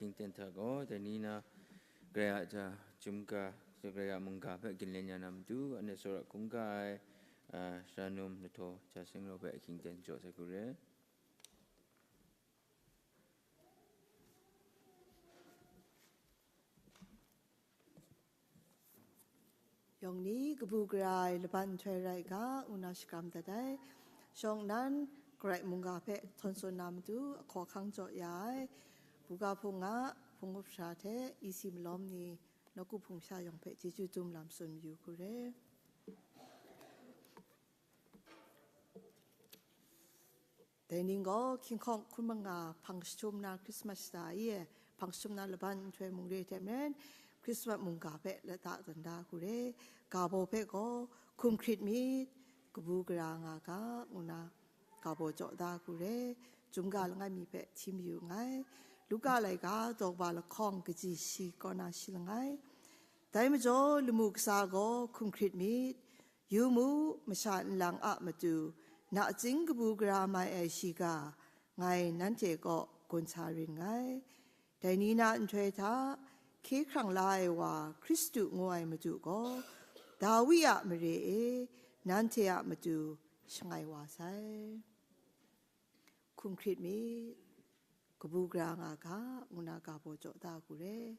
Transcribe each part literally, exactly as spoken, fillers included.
Hkying ten hta gaw, dai ni na Karai a ja chyum ga, Karai a mungga hpe ginlen ya na matu, anhte tsawra hkungga ai, a, sara num lahtaw ja seng rau hpe ahkying ten jaw sai hku re. Yawng ni kabu gara ai laban nhtoi rai ga, ngu na shakram dat ai. Shawng nnan, Karai mungga hpe htawn tsun na matu, ahkaw ahkang jaw ya ai, buga hpung a hpung up sara hte, E C malawm ni, nawku hpung sha yawng hpe chyeju dum lam tsun mayu hku re. Dai ning gaw, hkying hkawng hkun manga hpang jahtum na Krismas shata e, hpang jahtum na laban nhtoi mung re hte maren, Krismas mungga hpe lata dan da hku re. Ga baw hpe gaw, hkum hkrit myit, kabu gara nga ga, ngu na ga baw jaw da hku re. Chyum ga langai mi hpe hti mayu nngai. Luka laika daw kaba lahkawng kaji shi kaw na shi langai. Dai majaw, lamu kasa gaw hkum hkrit myit. Yu mu, masha nlang a matu, nachying kabu gara mai ai shiga, ngai nanhte kaw gun sa ring ngai. Dai ni na nhtoi hta, hkye hkrang la ai wa Hkristu ngu ai Madu gaw, Dawi a mare e, nanhte a matu shangai wa sai. Hkum hkrit myit, kabu gara nga ga, ngu na ga baw jaw da hku re.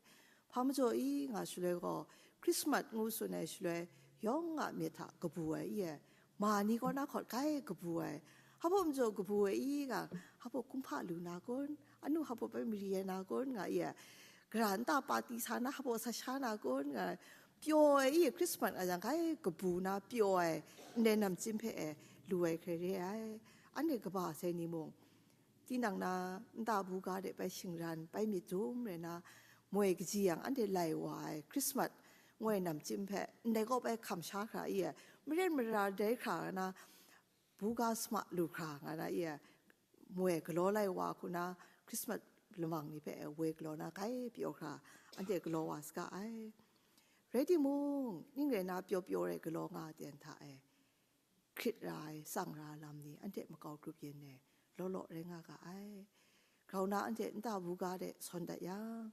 Hpa majaw i nga shaloi gaw, Krismas ngu tsun ai shaloi, yawng a myit hta kabu ai i e, ma ni kaw na hkawt kai kabu ai. Hpa baw majaw kabu ai i nga, hpa baw kumhpa lu na kun, anu hpa baw bai mari ai na kun nga i e, gara nta pati sa na hpa baw sa sha na kun nga, pyaw ai i e, Krismas nga jang kai kabu na pyaw ai, ndai namchyim hpe e lu ai hkrai re ai. Anhte kaba sai ni mung, tinang na nta buga de bai shingran, bai myit dum rai na, moi kaji yang anhte lai wa ai Krismas ngoi namchyim hpe ndai kaw bai hkam sha hkra i e, maren mara dai hkra na, buga sama lu hkra nga na i e, moi galaw lai wa hku na, Krismas lamang ni hpe woi galaw na kai pyaw hkra, anhte galaw wa saga ai. Rai timung, ning rai na pyaw pyaw rai galaw nga ten hta e, hkrit ra ai, tsang ra lam ni anhte makau grup yin e, law law rai nga ga ai. Grau na anhte nta buga de sawn dat yang,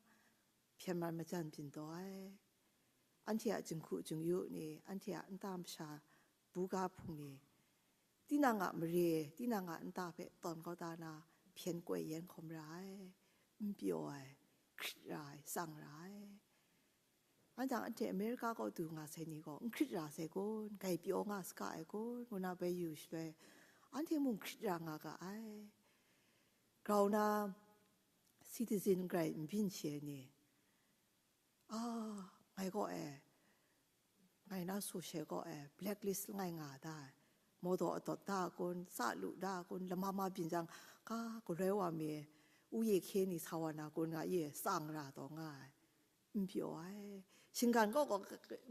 hpyen man majan byin taw ai. Anhte a jinghku jingyu ni, anhte a nta masha buga hpung ni, tinang a mare, tinang a nta hpe tawn kau da na, hpyen koi yen hkawm ra ai, n pyaw ai, hkrit ra ai, tsang ra ai. Anhte anhte America kaw du nga sai ni gaw, n hkrit ra sai kun, grai pyaw nga saga ai kun, ngu na bai yu shaloi, anhte mung hkrit ra nga ga ai. Grau na citizen grai n byin she ai ni, a, ngai gaw e, ngai na su she gaw e, blacklist langai nga da ai, mawdaw adawt da a kun, sa lu da a kun, lama ma byin jang, ka galoi wa mi, u ye hkye ni sa wa na kun nga i e, tsang ra taw nga ai. N pyaw ai. Shinggan kaw gaw,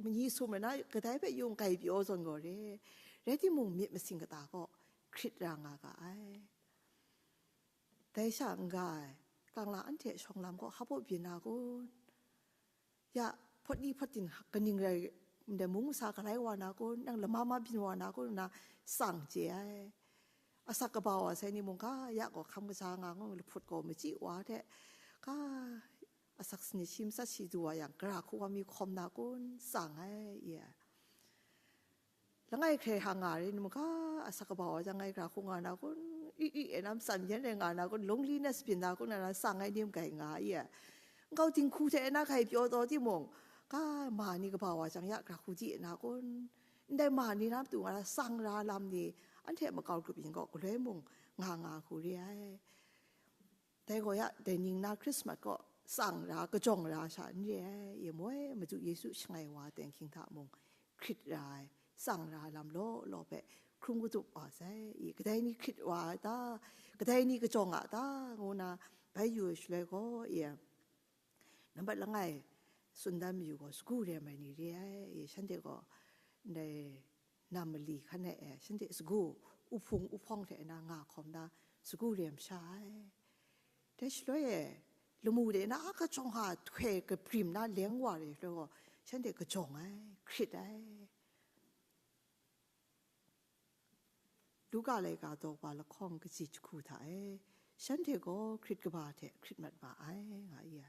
manyi sum ai na, kadai hpe yung grai pyaw zawn gaw re. Rai timung, myit masing kata kaw hkrit ra nga ga ai. Dai sha n-ga ai, kangla anhte shawng lam kaw hpa baw byin na kun? Ya, hpawt ni hpawt ting kaning rai ndai mung masa galai wa na kun? Nang lama ma byin wa na kun? Nna tsang chye ai. Asak kaba wa sai ni mung ga, ya gaw hkam kaja nga ngu, lahput gaw machyi wa hte, ga, asak sanit shi matsat shi du wa yang, gara hku wa mi hkawm na kun? Tsang ai, i e. Langai hkrai hta nga rai ni mung ga, asak kaba wa jang ngai gara hku nga na kun? I, i, e na matsam yan rai nga na kun? Loneliness byin na kun? Nna tsang ai ni mung gai nga i e. Nkau dinghku hte e na grai pyaw taw timung, ga, ma ni kaba wa jang ya gara hku di e na kun? Ndai ma ni na matu nga na tsang ra lam ni, anhte makau grup yin gaw galoi mung nga nga hku re ai. Dai gaw ya, dai ning na Krismas gaw tsang ra, kajawng ra sha n re ai, i moi, Madu Yesu shangai wa ten hkying hta mung hkrit ra ai, tsang ra lam law law hpe hkrung katup wa sai, i, kadai ni hkrit wa ai ta, kadai ni kajawng a ta, ngu na bai yu ai shaloi gaw, i, nambat langai tsun dan mayu gaw, sagu rem ai ni re ai, i, shanhte gaw ndai nam mali hkan e, e, shanhte sagu, uhpung uhpawng hte na nga hkawm na, sagu rem sha ai. Dai shaloi e, lamu de na a kajawng ha htoi kabrim na leng wa re shaloi gaw, shanhte kajawng ai, hkrit ai. Luka laika daw kaba lahkawng kaji jahku hta e, Shanhte gaw hkrit kaba hte hkrit mat ma ai, nga ya.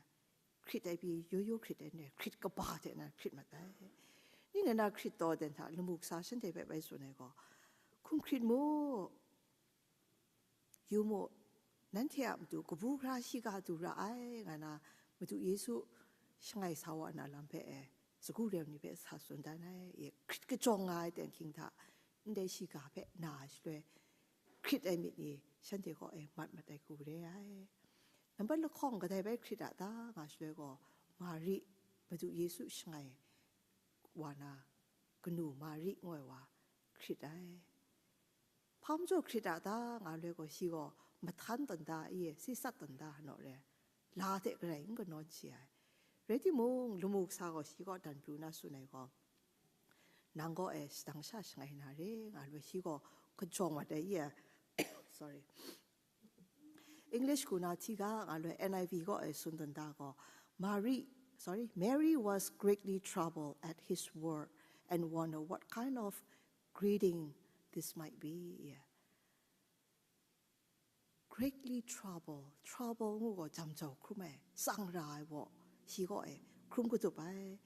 Hkrit ai pyi, yo yo hkrit ai ne, hkrit kaba hte nan hkrit mat ai. Ning ngai na hkrit taw dan hta lamu kasa shanhte hpe bai tsun ai gaw, hkum hkrit mu, yu mu, nanhte a matu kabu gara shiga du ra ai, nga na Madu Yesu shangai sa wa na lam hpe e, sagu rem ni hpe sa tsun dan ai, e, hkrit kajawng nga ai ten hking hta, ndai shiga hpe na ai shaloi, hkrit ai myit ni shanhte kaw e mat mat ai hku re ai. Nambat lahkawng kadai bai hkrit a ta, nga shaloi gaw, Mari, Madu Yesu shangai wa na kanu Mari ngu ai wa hkrit ai. Hpa majaw hkrit a ta, nga loi gaw, shi gaw mahtan tawn da, i, sisat tawn da, naw re, la hte garai n kanawn shi ai. Rai timung, lamu kasa gaw shi kaw dan pru na tsun ai gaw, nang gaw e shadang sha shangai na re, nga loi shi gaw kajawng mat ai, i, sorry. English ku na hti ga, nga loi N I V gaw e tsun tawn da gaw, Mary, sorry, Mary was greatly troubled at his word and wonder what kind of greeting this might be. Greatly troubled, trouble ngu gaw jam jau hkrum ai, tsang ra ai baw, shi gaw e hkrum katup ai.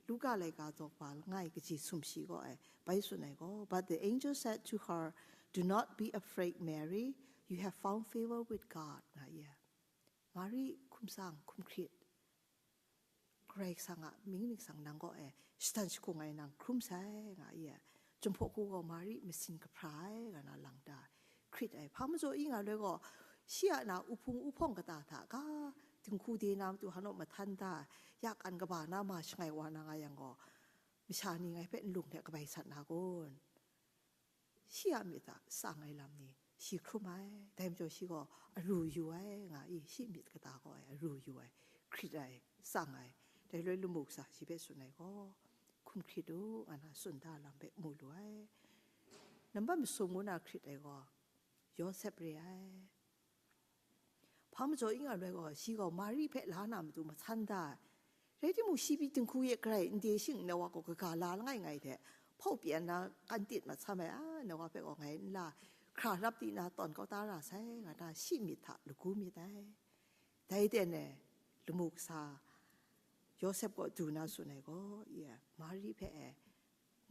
Luka laika daw kaba langai kaji sum shi gaw e bai tsun ai gaw, but the angel said to her, "Do not be afraid, Mary, you have found favor with God," nga ye. Mari, hkum sang, hkum hkrit. Karai Kasang a mying ning sang nang gaw e shatan shakung ai nang hkrum sai, nga ye. Jumhpaw ku gaw Mari masin kahpra ai, nga na lang da, hkrit ai. Hpa majaw i nga loi gaw, shi a na uhpung uhpawng kata hta ga, dinghku de na matu hanu mahtan da, ya kan kaba na ma shangai wa na nga yang gaw, masha ni ngai hpe nlung hte kabai sat na kun? Shi a myit hta tsang ai lam ni shi hkrum ai, dai majaw shi gaw aru yu ai, nga i, shi myit kata gaw ai, aru yu ai, hkrit ai, tsang ai, dai loi lamu kasa shi hpe tsun ai gaw, hkum hkrit u, nga na tsun da lam hpe mu lu ai. Nambat masum ngu na hkrit ai gaw, Yawsep re ai. Hpa majaw i nga loi gaw, shi gaw Mari hpe la na matu mahtan da ai. Rai timung, shi pyi dinghku ye garai n de shing, na wa gaw kaga la langai ngai hte, hpau pyan na kan tit mat sam ai, a, na wa hpe gaw ngai n la, hkra rap di na tawn kau ta ra sai, nga na shi myit hta lagu myit ai. Dai ten e, lamu kasa Yawsep gaw du na tsun ai gaw, i, Mari hpe e,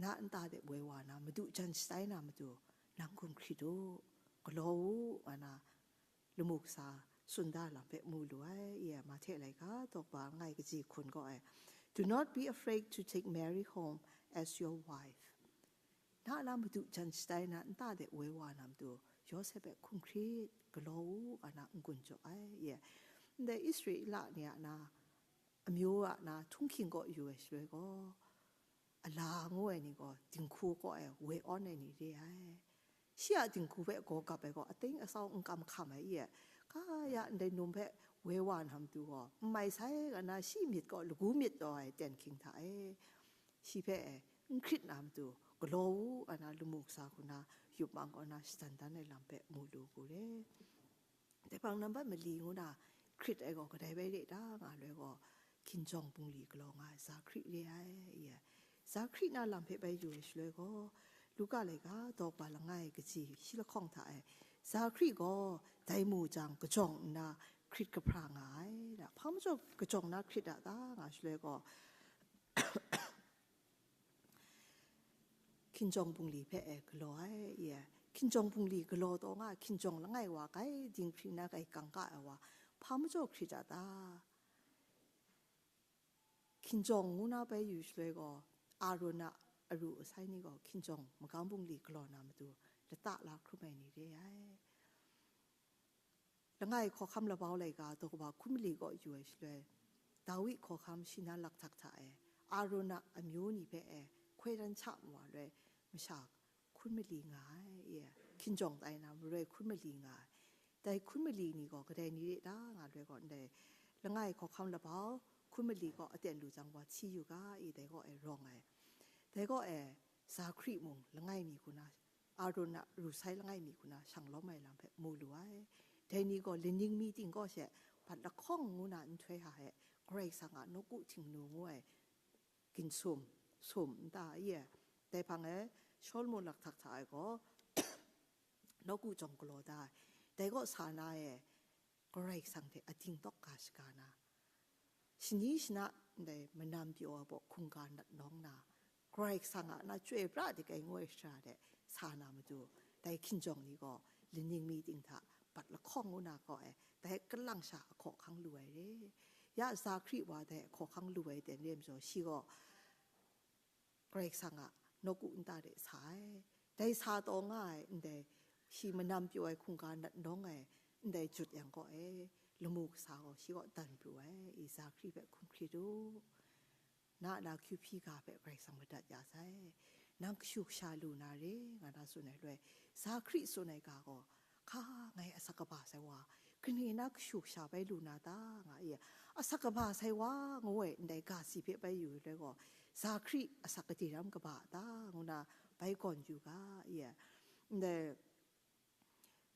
na nta de woi wa na, madu jan shatai na matu, nang hkum hkrit u, galaw u, nga na, lamu kasa tsun da lam hpe mu lu ai, i, Mahte laika daw kaba langai kaji hkun gaw e, "Do not be afraid to take Mary home as your wife." Na a na madu jan shatai na nta de woi wa na matu, Yawsep hpe hkum hkrit, galaw u, nga na n-gun jaw ai, i. Ndai Israela ni a na, amyu a na htunghking kaw yu ai shaloi gaw, ala ngu ai ni gaw dinghku kaw e woi awn ai ni re ai. Shi a dinghku hpe gaw gap ai gaw, ating asau n kam hkam ai i e, kaya ndai num hpe woi wa na matu gaw, n mai sai, nga na shi myit gaw lagu myit taw ai ten hking hta e, shi hpe e n hkrit na matu, galaw u, nga na lamu kasa hku na yup mang kaw na shadan dan ai lam hpe mu lu ku re. Dai hpang nambat mali ngu na hkrit ai gaw kadai bai re ta, nga loi gaw, hkinjawng bungli galaw nga ai Zakari re ai, i e. Zakari na lam hpe bai yu ai shaloi gaw, Luka laika daw kaba langai kaji shi lahkawng hta e, Zakari gaw dai mu jang kajawng nna hkrit kahpra nga ai, da, hpa majaw kajawng na hkrit a ta, nga shaloi gaw, hkinjawng bungli hpe e galaw ai, i e. Hkinjawng bungli galaw taw nga, hkinjawng langai wa kai, dinghpring na kai kangka ai wa, hpa majaw hkrit a ta? Hkinjawng ngu na bai yu shaloi gaw, Aaron a aru asai ni gaw hkinjawng magam bungli galaw na matu, lata la hkrum ai ni re ai. Langai hkawhkam labau laika daw kaba hkun mali kaw yu ai shaloi, Dawi hkawhkam shi na lakhtak hta e, Aaron a amyu ni hpe e hkoi dan hta mawa loi, masha hkun mali nga ai, i e, hkinjawng tai na maroi hkun mali nga ai. Dai hkun mali ni gaw kadai ni re ta, nga loi gaw, ndai langai hkawhkam labau hkun mali kaw aten lu jang wa hti yu ga, i, dai gaw e rawng ai. Dai gaw e, Zakari mung langai mi hku na, Aaron a ru sai langai mi hku na shang lawm ai lam hpe mu lu ai. Dai ni gaw laning mi ting gaw she, bat lahkawng ngu na nhtoi hta e, Karai Kasang a nawku htingnu ngu ai ginsum, sum nta, i e. Dai hpang e, Shawlumon lakhtak hta e gaw, nawku jawng galaw da ai. Dai gaw sa na e, Karai Kasang hte a dingtawk ga shaga na, shani shana ndai manam pyaw ai baw hkungga nat nawng na, Karai Kasang a na chyoi pra de kai ngoi shara de sa na matu, dai hkinjawng ni gaw laning mi ting hta bat lahkawng ngu na gaw e, dai kalang sha a hkawhkang lu ai re. Ya Zakari wa dai a hkawhkang lu ai ten re majaw, shi gaw Karai Kasang a nawku nta de sa ai. Dai sa taw nga ai ndai, shi manam pyaw ai hkungga nat nawng ai ndai jut yang gaw e, lamu kasa gaw shi gaw dan pru ai, i Zakari hpe hkum hkrit u. Na a na kyu hpyi ga hpe Karai Kasang madat ya sai. Nang kashu kasha lu na re, nga na tsun ai loi, Zakari tsun ai ga gaw, hka ngai asak kaba sai wa, kani na kashu kasha bai lu na ta, nga i, asak kaba sai wa ngu ai ndai ga si hpe bai yu ai loi gaw, Zakari asak kade ram kaba a ta, ngu na bai gawn yu ga, i, ndai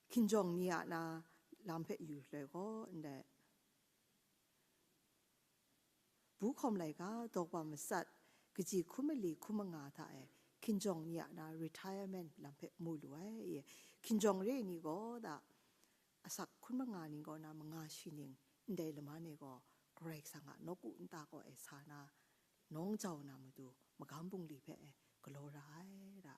hkinjawng ni a na lam hpe yu ai loi gaw, ndai bu hkawm laika, dawk wa matsat, kaji hkum mali hkum manga hta e hkinjawng ni a na retirement lam hpe mu lu ai. Hkinjawng re ai ni gaw da, asak hkun manga ning kaw na manga shi ning ndai laman e gaw, Karai Kasang a nawku nta kaw e sa na, nawng jau na matu, magam bungli hpe e galaw ra ai ra.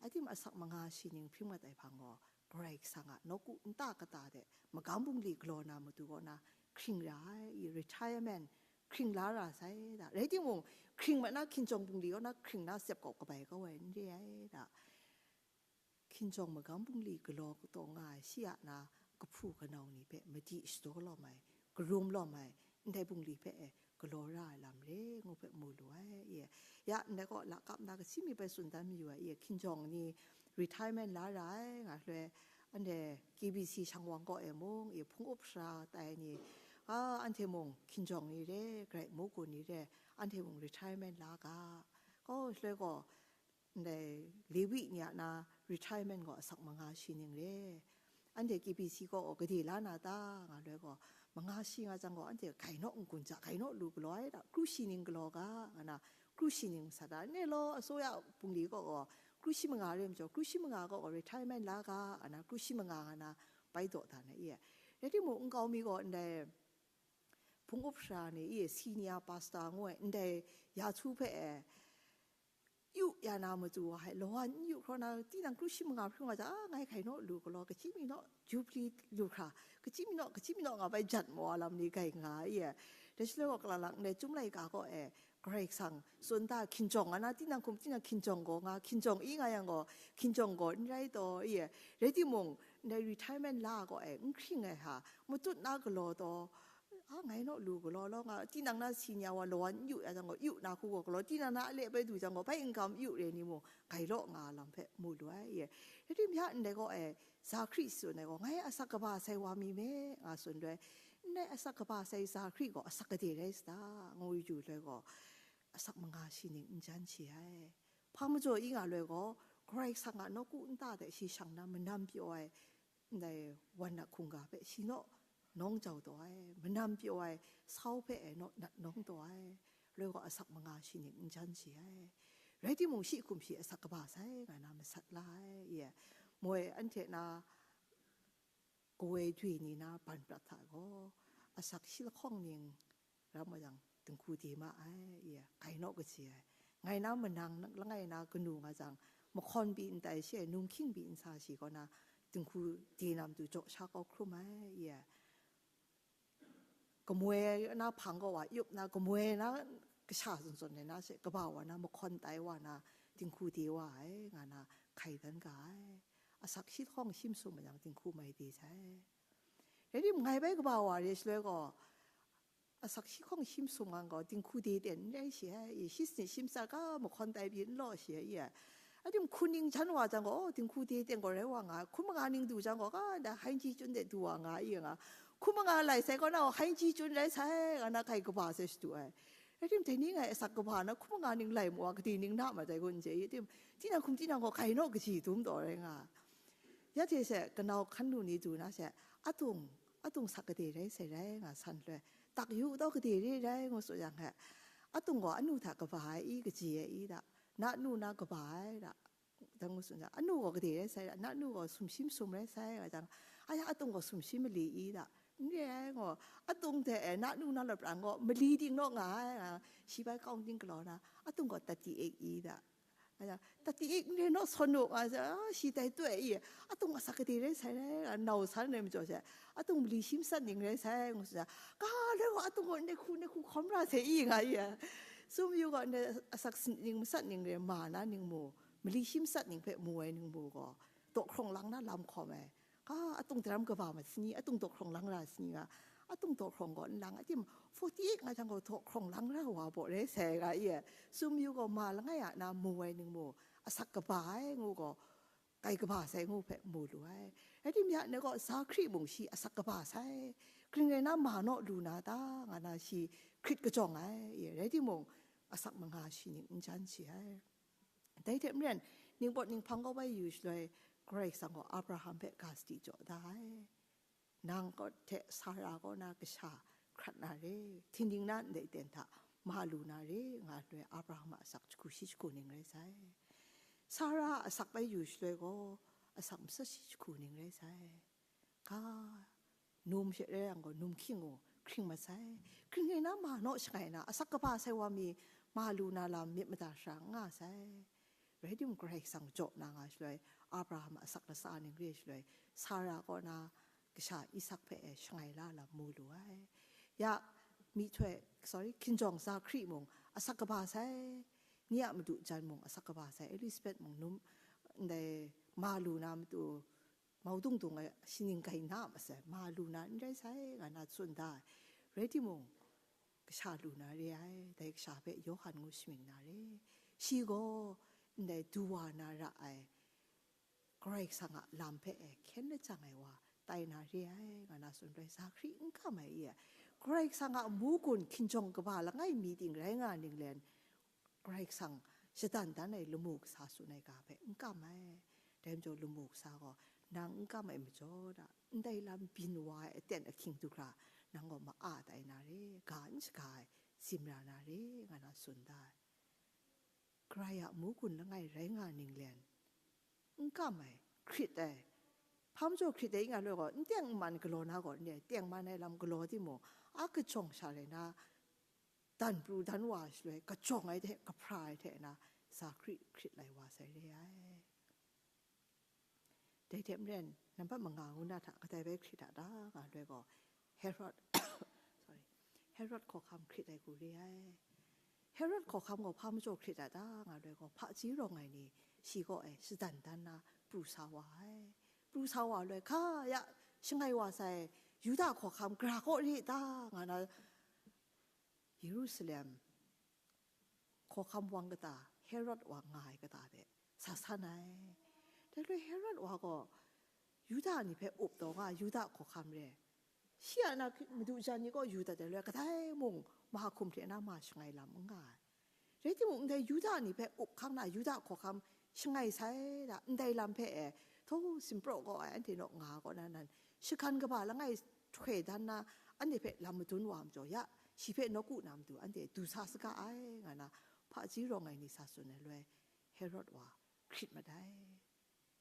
Atim asak manga shi ning hpring mat ai hpang gaw, Karai Kasang a nawku nta kata de magam bungli galaw na matu kaw na hkring ra ai, i retirement hkring la ra sai da. Rai timung, hkring mat na hkinjawng bungli kaw na hkring na sep kaw kabai kau ai n re ai da. Hkinjawng magam bungli galaw taw nga ai shi a na kahpu kanau ni hpe madi shadaw lawm ai, karum lawm ai, ndai bungli hpe e galaw ra ai lam re ngu hpe mu lu ai, i. Ya, ndai kaw lakap na kasim mi bai tsun dan mayu ai, i, hkinjawng ni retirement la ra ai, nga loi, anhte K B C shang wang kaw e mung, i, hpung up sara tai ni, a, anhte mung hkinjawng ni re, grai mu gun ni re, anhte mung retirement la ga, kaw loi gaw, ndai Lewi ni a na retirement gaw asak manga shi ning re. Anhte K B C kaw gaw gade la na ta, nga loi gaw, manga shi nga jang gaw, anhte gainaw n-gun ja, gainaw lu galaw ai da, kru shi ning galaw ga, nga na, kru shi ning masat da, ne law, asoya bungli kaw gaw, kru shi manga re majaw, kru shi manga kaw gaw retirement la ga, nga na, kru shi manga nga na, bai daw da na i. Rai timung, nkau mi gaw ndai hpung up sara ni i, senior pastor ngu ai, ndai ya htu hpe e, yu ya na matu wa hai, lawan n yu hkraw na, tinang kru shi manga hpring wa ja, a, ngai hkai naw lu galaw, kachyi mi naw, jubli lu hkra, kachyi mi naw, kachyi mi naw nga bai jan maw a lam ni gai nga ai e. Dai shaloi gaw, kala lang ndai Chyum laika kaw e, Karai Kasang tsun da, hkinjawng nga na, tinang hkum tinang hkinjawng gaw nga, hkinjawng i nga yang gaw, hkinjawng gaw n rai taw, i e. Rai timung, ndai retirement la gaw e, n hkring ai hta, matut na galaw taw, a, ngai naw lu galaw law nga, tinang na senior wa lawan n yu ya jang gaw, yu na hku gaw galaw, tinang na ale bai du jang gaw, bai n-gam yu re ni mung, grai law nga lam hpe mu lu ai, i. Rai tim ya ndai gaw e, Zakari tsun ai gaw, ngai asak kaba sai wa mi me, nga tsun loi, ndai asak kaba sai Zakari gaw asak gade rai sa ta, ngu yu loi gaw, asak manga shi ning n jan shi ai. Hpa majaw i nga loi gaw, Karai Kasang a nawku nta de shi shang na manam pyaw ai, ndai wan na hkungga hpe shi naw nawng jau taw ai, manam pyaw ai sau hpe e naw nat nawng taw ai, loi gaw asak manga shi ning n jan shi ai. Rai timung, shi hkum shi asak kaba sai nga na masat la ai, i e. Moi anhte na kawoi dwi ni na ban prat hta gaw, asak shi lahkawng ning ram wa jang, dinghku de ma ai, i e, grai naw kaji ai. Ngai na manang langai na kanu nga jang, mahkawn pyi n tai shi ai, nunghking pyi n sa shi kaw na, dinghku de na matu jaw sha kau hkrum ai, i e. Kamoi na hpang kaw wa yup na, kamoi na kasha zawn zawn rai na she, kaba wa na mahkawn tai wa na, dinghku de wa ai, nga na hkai dan ga ai. Asak shi lahkawng hkying sum ma jang, dinghku mai de sai. Rai tim, ngai bai kaba wa re shaloi gaw, asak shi lahkawng hkying sum nga gaw, dinghku de ten n rai shi ai, i, shi sanit shi matsa ga mahkawn tai pyi n law shi ai, i e. Rai tim, hku ning jan wa jang gaw, o, dinghku de ten gaw rai wa nga ai, hku manga ning du jang gaw, ga, ndai hai nji chyun de du wa nga ai, i nga. Hku manga lai sai kaw na, o, hai nji chyun rai sai, nga na hkai kaba sai shadu ai. Rai tim, dai ni ngai asak kaba na hku manga ning lai mu wa, gade ning na ma dai gaw n chye, i tim, tinang hkum tinang gaw hkai naw kaji dum taw rai nga. Ya hte she, kanau hkan lu ni du na she, atung, atung sak gade rai sai rai nga san loi, tak yu taw gade re rai ngu tsun yang he, atung gaw anu hta kaba ai i, kaji ai i da, na nu na kaba ai da, dan ngu tsun jang, anu gaw gade rai sai da, na nu gaw sumshi masum rai sai nga jang, aya, atung gaw sumshi mali i da, n re ai ngaw, atung hte e, na nu na lapran gaw, mali ting naw nga ai, nga, shi bai kaung ting galaw na, atung gaw thirty-eight i da. Aya, thirty-eight n re naw sawn u, nga, sa, shi tai tu ai i, atung asak gade rai sai rai, nga, nau san rai majaw she, atung mali shi matsat ning rai sai, ngu sa, ka rai gaw, atung gaw, ne hku, ne hku hkawm ra sai i, nga i, tsun yu gaw, ne asak sin-, ning matsat ning rai, ma na ning mu, mali shi matsat ning hpe mu ai ning mu gaw, daw hkrawng lang na lam hkawm ai. Ka, atung daram kaba mat sani, atung daw hkrawng lang ra sani nga, atung daw hkrawng gaw n lang, a tim forty-eight nga jang gaw daw hkrawng lang ra wa baw rai sai ga i, tsun yu gaw ma langai a na mu ai ning mu, asak kaba ai ngu gaw, kai kaba sai ngu hpe mu lu ai. Rai timung, ya ne gaw, sa hkri mung shi asak kaba sai, kaning rai na ma naw lu na ta, nga na shi hkrit kajawng ai, i, rai timung, asak manga shi ning n jan shi ai. Dai hte maren, ningpawt ninghpang kau bai yu shaloi, Karai Kasang gaw Abraham hpe ga sadi jaw da ai. Nang kaw hte Sara kaw na kasha hkrat na re, htingding na ndai ten hta ma lu na re, nga shaloi, Abraham a asak jahku shi jahku ning rai sai. Sara a asak bai yu shaloi gaw, asak matsat shi jahku ning rai sai. Ka, num she rai yang gaw, num hkying gaw hkring mat sai. Hkring rai na ma naw shangai na, asak kaba sai wa mi, ma lu na lam myit mada shara n nga sai. Rai timung, Karai Kasang jaw na nga shaloi, Abraham a asak latsa ning re shaloi, Sara kaw na kasha Isak hpe e shangai la lam mu lu ai. Ya, myihtoi, sorry, hkinjawng sa hkri mung, asak kaba sai. Ni a madu jan mung, asak kaba sai. Elizabeth mung, num, ndai ma lu na matu, mau dung dung ai, shi ning kai na masai, ma lu na n rai sai, nga na tsun da ai. Rai timung, kasha lu na re ai, dai kasha hpe Yawhan ngu shamying na re. Shi gaw ndai du wa na ra ai, Karai Kasang a lam hpe e hkyen lajang ai wa tai na re ai, nga na tsun rai, sa hkri n kam ai i e. Karai Kasang a amu gun hkinjawng kaba langai mi ting rai nga ning len, Karai Kasang shadan dan ai lamu kasa tsun ai ga hpe n kam ai. Dai majaw, lamu kasa gaw, nang n kam ai majaw da, ndai lam byin wa ai aten ahkying du hkra, nang gaw ma-a tai na re, ga n shaga ai, zimra na re, nga na tsun da ai. Karai a amu gun langai rai nga ning len, n kam ai, hkrit ai, hpa majaw hkrit ai nga law gaw, n teng n man galaw na gaw, n re, teng man ai lam galaw timung, a kajawng sha rai na, dan pru dan wa shaloi, kajawng ai hte, kahpra ai hte na, sa hkrit hkrit lai wa sai re ai. Dai hte maren, nambat manga ngu na hta kadai bai hkrit a ta, nga loi gaw, Herod, sorry, Herod hkawhkam hkrit ai hku re ai. Herod hkawhkam gaw hpa majaw hkrit a ta, nga loi gaw, hpaji rawng ai ni shi kaw e shadan dan na pru sa wa ai. Pru sa wa loi, hka ya, shangai wa sai, Yuda hkawhkam gara kaw re ta, nga na, Yerusalem hkawhkam wang kata, Herod wa nga ai kata hpe sa san ai. Dai loi Herod wa gaw Yuda ni hpe up taw nga ai, Yuda hkawhkam re. Shi a na madu jan ni kaw yu dat ai loi, kadai mung mahkum hte na ma shangai lam n nga ai. Rai timung, ndai Yuda ni hpe up hkang na Yuda hkawhkam shangai sai da, ndai lam hpe e, htaw simpraw kau ai anhte naw nga kaw na nan, shagan kaba langai htoi dan na, anhte hpe lam madun wa majaw, ya, shi hpe nawku na matu anhte du sa saga ai, nga na, hpaji rawng ai ni sa tsun ai loi, Herod wa hkrit mat ai.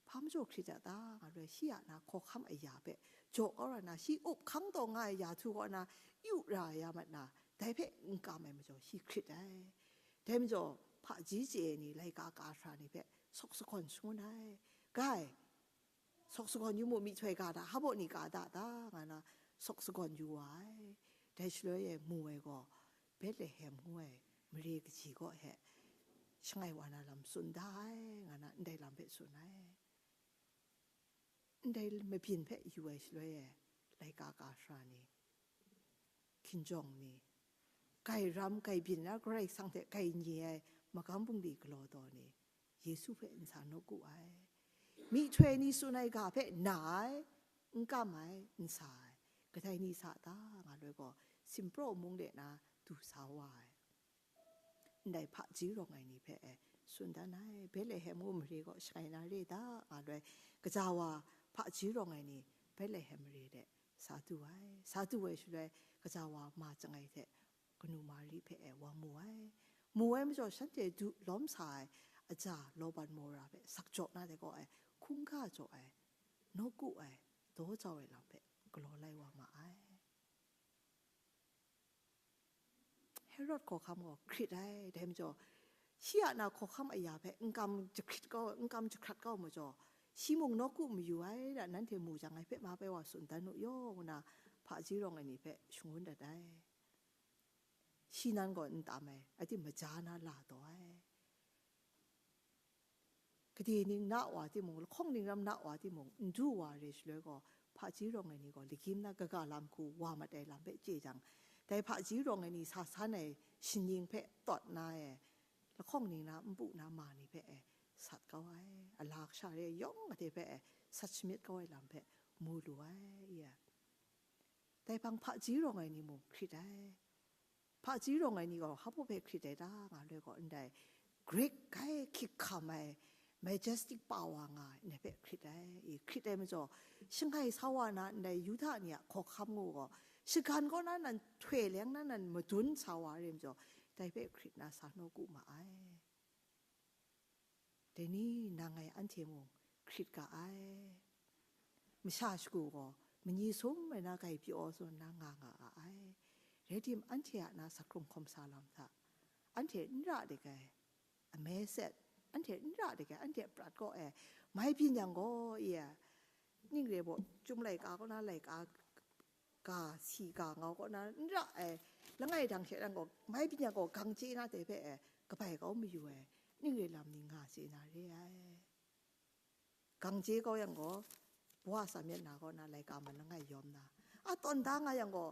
Hpa majaw hkrit a ta, nga loi, shi a na hkawhkam aya hpe jaw kau ra na, shi up hkang taw nga ai ya htu kaw na, yu ra ya mat na, dai hpe n kam ai majaw, shi hkrit ai. Dai majaw, hpaji chye ai ni, laika ka sara ni hpe sawk sagawn shangun ai. Gai, sawk sagawn yu mu, myihtoi ga da, hpa baw ni ga da ta, nga na, sawk sagawn yu wa ai. Dai shaloi e mu ai gaw, Betlehem ngu ai mare kaji kaw he shangai wa na lam tsun da ai, nga na, ndai lam hpe tsun ai. Ndai mabyin hpe yu ai shaloi e, laika ka sara ni, hkinjawng ni, gai ram gai byin na, Karai Kasang hte gai nye ai magam bungli galaw taw ni, Yesu hpe n sa nawku ai. Myihtoi ni tsun ai ga hpe na ai, n kam ai, n sa ai, kadai ni sa ta, nga loi gaw, simpraw mung de na du sa wa ai. Ndai hpaji rawng ai ni hpe e tsun dan ai, Betlehem ngu mare kaw shangai na re da, nga loi, kaja wa hpaji rawng ai ni Betlehem mare de sa du ai. Sa du ai shaloi, kaja wa ma chyangai hte kanu Mari hpe e wa mu ai. Mu ai majaw, shanhte du lawm sa ai aja, lawban mawra hpe sak jaw na de kaw e, hkungga jaw ai, nawku ai, daw jau ai lam hpe galaw lai wa ma ai. Herod hkawhkam gaw hkrit ai, dai majaw, shi a na hkawhkam aya hpe n kam jahkrit kau, n kam jahkrat kau majaw, shi mung nawku mayu ai, da nanhte mu jang, ngai hpe ma bai wa tsun dan u yaw, ngu na hpaji rawng ai ni hpe shangun dat ai. Shi nan gaw n tam ai, a tim maja na la taw ai. Gade ning na wa timung, lahkawng ning ram na wa timung, n du wa re shaloi gaw, hpaji rawng ai ni gaw lagyim na kaga lam hku wa mat ai lam hpe chye jang, dai hpaji rawng ai ni sa san ai shaning hpe tawt na e, lahkawng ning na npu na ma ni hpe e sat kau ai, a la kasha re yawng gade hpe e sat shamyit kau ai lam hpe mu lu ai, ya. Dai hpang hpaji rawng ai ni mung hkrit ai. Hpaji rawng ai ni gaw hpa baw hpe hkrit ai ta, nga loi gaw, ndai Grik kai hkik hkam ai, majestic power nga ai, ndai hpe hkrit ai. I hkrit ai majaw, shangai sa wa na ndai Yuda ni a hkawhkam ngu gaw, shagan kaw na nan htoi leng na nan madun sa wa re majaw, dai hpe hkrit na sa nawku ma ai. Dai ni nang ngai anhte mung hkrit ga ai. Masha shagu gaw manyi sum ai na grai pyaw zawn na nga nga ga ai. Rai tim, anhte a na sakrung hkawm sa lam hta, anhte n ra dik ai, a me set, anhte n ra dik ai, anhte a prat kaw e mai byin yang gaw, i e, ning re baw, Chyum laika kaw na laika ga si ga ngau kaw na n ra ai, langai dang hte rang gaw, mai byin yang gaw, gang chye na dai hpe e kabai kau mayu ai, ning re lam ni nga chye na re ai. Gang chye kau yang gaw, Bawasa myit na kaw na laika man langai yawm na, a tawn da nga yang gaw,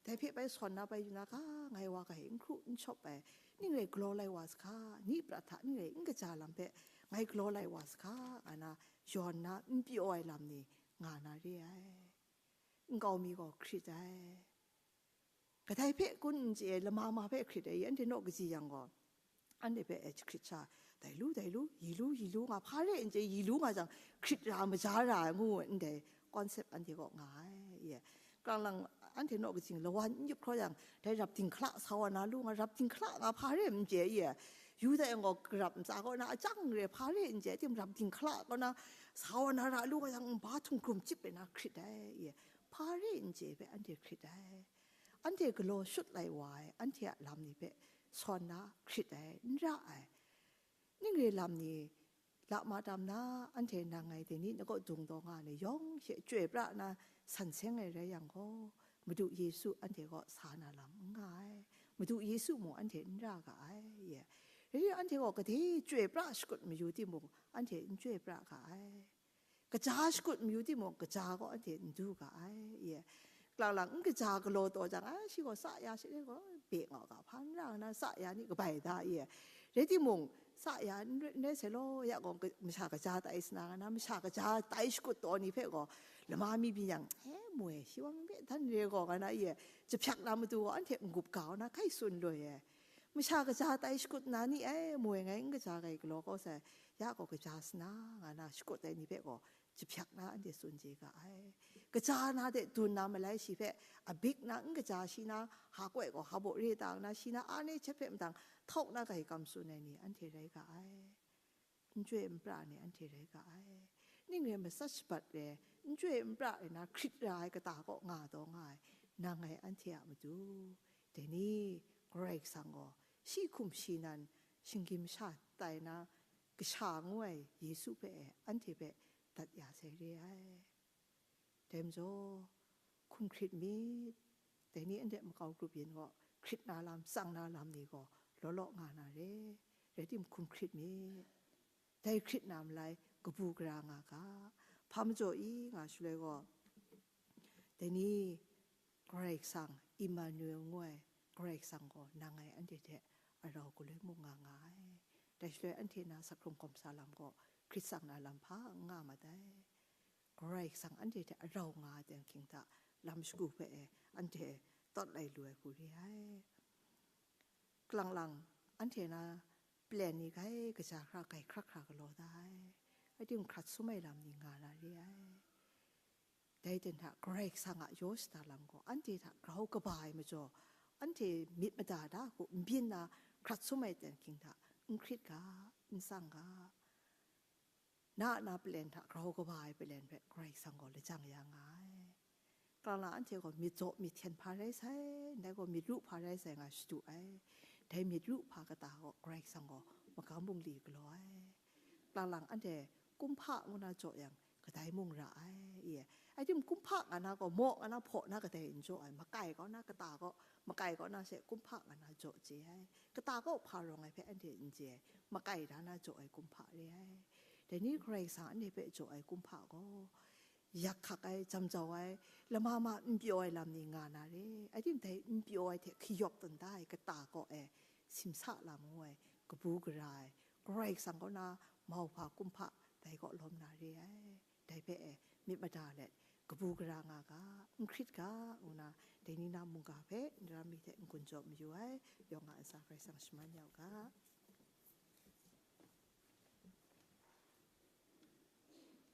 dai hpe bai sawn na bai yu na ga, ngai wa ga e n hkru n shawp ai, ning re galaw lai wa sa hka, ni prat hta ning re n kaja lam hpe ngai galaw lai wa sa hka, nga na yawn na n pyaw ai lam ni nga na re ai. Nkau mi gaw hkrit ai. Kadai hpe kun n chye ai, lama ma hpe hkrit ai, anhte naw kaji yang gaw, anhte hpe e jahkrit sha, dai lu, dai lu, yi lu, yi lu nga, hpa re n chye, yi lu nga jang, hkrit ra, maja ra ai ngu ai, ndai concept anhte kaw nga ai, ye. Kalang lang, anhte naw kaji lawan n yup hkraw yang, dai rap dinghkala sa wa na lu nga, rap dinghkala nga, hpa re n chye, ye. Yu dai yang gaw, garap ntsa kaw na, a chyang re, hpa re n chye, tim rap dinghkala kaw na, sa wa na ra lu nga jang, nba htung hkrum chyip ai na hkrit ai, ye. Hpa re n chye hpe anhte hkrit ai. Anhte galaw shut lai wa ai, anhte a lam ni hpe sawn na hkrit ai, n ra ai. Ning re lam ni, la ma tam na, anhte nang ngai dai ni nakaw dung taw nga ai ni yawng she chyoi pra na, san seng ai rai yang gaw, Madu Yesu anhte kaw sa na lam n nga ai. Madu Yesu mung anhte n ra ga ai, ye. Rai anhte gaw gade chyoi pra shakut mayu timung, anhte n chyoi pra ga ai. Kaja shakut mayu timung, kaja gaw anhte n du ga ai, ye. Lang lang, n kaja galaw taw jang, a, shi gaw sa ya shi le gaw, be nga ga, hpa n ra nga na, sa ya ni kabai da, ye. Rai timung, sa ya n rai, n rai sai law, ya gaw, ka-, masha kaja tai sa na nga na, masha kaja tai shakut taw ni hpe gaw, lama mi byin yang, e, moi, shi wa mi hpe dan re gaw, nga na, ye, jahpyak na matu gaw, anhte n-gup ga, nga na, hkai tsun loi ai. Masha kaja tai shakut na ni, e, moi, ngai n kaja ga i galaw kau sai, ya gaw kaja sa na, nga na, shakut ai ni hpe gaw, jahpyak na anhte tsun chye ga ai. Kaja na de dun na malai shi hpe, a bik na n kaja shi na, ha koi gaw ha baw re ta nna, shi na a ne htet hpe mahtang, htau na ga i kam tsun ai ni anhte rai ga ai. N chyoi n pra ai ni anhte rai ga ai. Ning re matsat shabat re, n chyoi n pra ai na hkrit ra ai kata kaw nga taw nga ai, nang ngai anhte a matu, dai ni, Karai Kasang gaw, shi hkum shi nan, shinggyim sha tai na, kasha ngu ai Yesu hpe e, anhte hpe dat ya sai re ai. Dai majaw, hkum hkrit myit, dai ni anhte makau grup yin gaw, hkrit na lam, tsang na lam ni gaw, law law nga na re, rai tim hkum hkrit myit. Dai hkrit na malai, kabu gara nga ga, hpa majaw i nga shaloi gaw, dai ni, Karai Kasang, Emmanuel ngu ai Karai Kasang gaw nang ngai anhte hte arau galoi mung nga nga ai. Dai shaloi anhte na sakrung hkawm sa lam gaw hkrit tsang na lam hpa n nga mat ai. Karai Kasang anhte hte arau nga ai ten hking hta lam shagu hpe e anhte tawt lai lu ai hku re ai. Kalang lang, anhte na plan ni grai kaja hkra, grai hkrak hkra galaw da ai. Rai timung, hkrat sum ai lam ni nga na re ai. Dai ten hta Karai Kasang a yaw shada lam gaw, anhte hta grau kaba ai majaw, anhte myit mada da hku n byin na hkrat sum ai ten hking hta, n hkrit ga, n tsang ga, na a na palen hta grau kaba ai palen hpe Karai Kasang gaw lajang ya nga ai. Kalang lang anhte gaw myit jaw myit hten hpa rai sai, ndai gaw myit ru hpa rai sai nga shadu ai. Dai myit ru hpa kata gaw Karai Kasang gaw magam bungli galaw ai. Kalang lang anhte kumhpa ngu na jaw yang, kadai mung ra ai, i. Ai tim kumhpa nga na gaw, maw nga na, hpaw na kadai n jaw ai, makai kaw na, kata kaw, makai kaw na she kumhpa nga na jaw chye ai. Kata kaw hpa rawng ai hpe anhte n chye ai, makai da na jaw ai kumhpa re ai. Dai ni Karai Kasang anhte hpe jaw ai kumhpa gaw, yak hkak ai, jam jau ai, lama ma n pyaw ai lam ni nga na re. Ai tim dai n pyaw ai hte hkayawp tawn da ai kata kaw e, simsa lam ngu ai, kabu gara ai, Karai Kasang kaw na mauhpa kumhpa dai kaw lawm na re ai. Dai hpe e, myit mada let, kabu gara nga ga, n hkrit ga, ngu na, dai ni na mungga hpe, Ndara mi hte n-gun jaw mayu ai, yawng a ntsa Karai Kasang shaman ya u ga.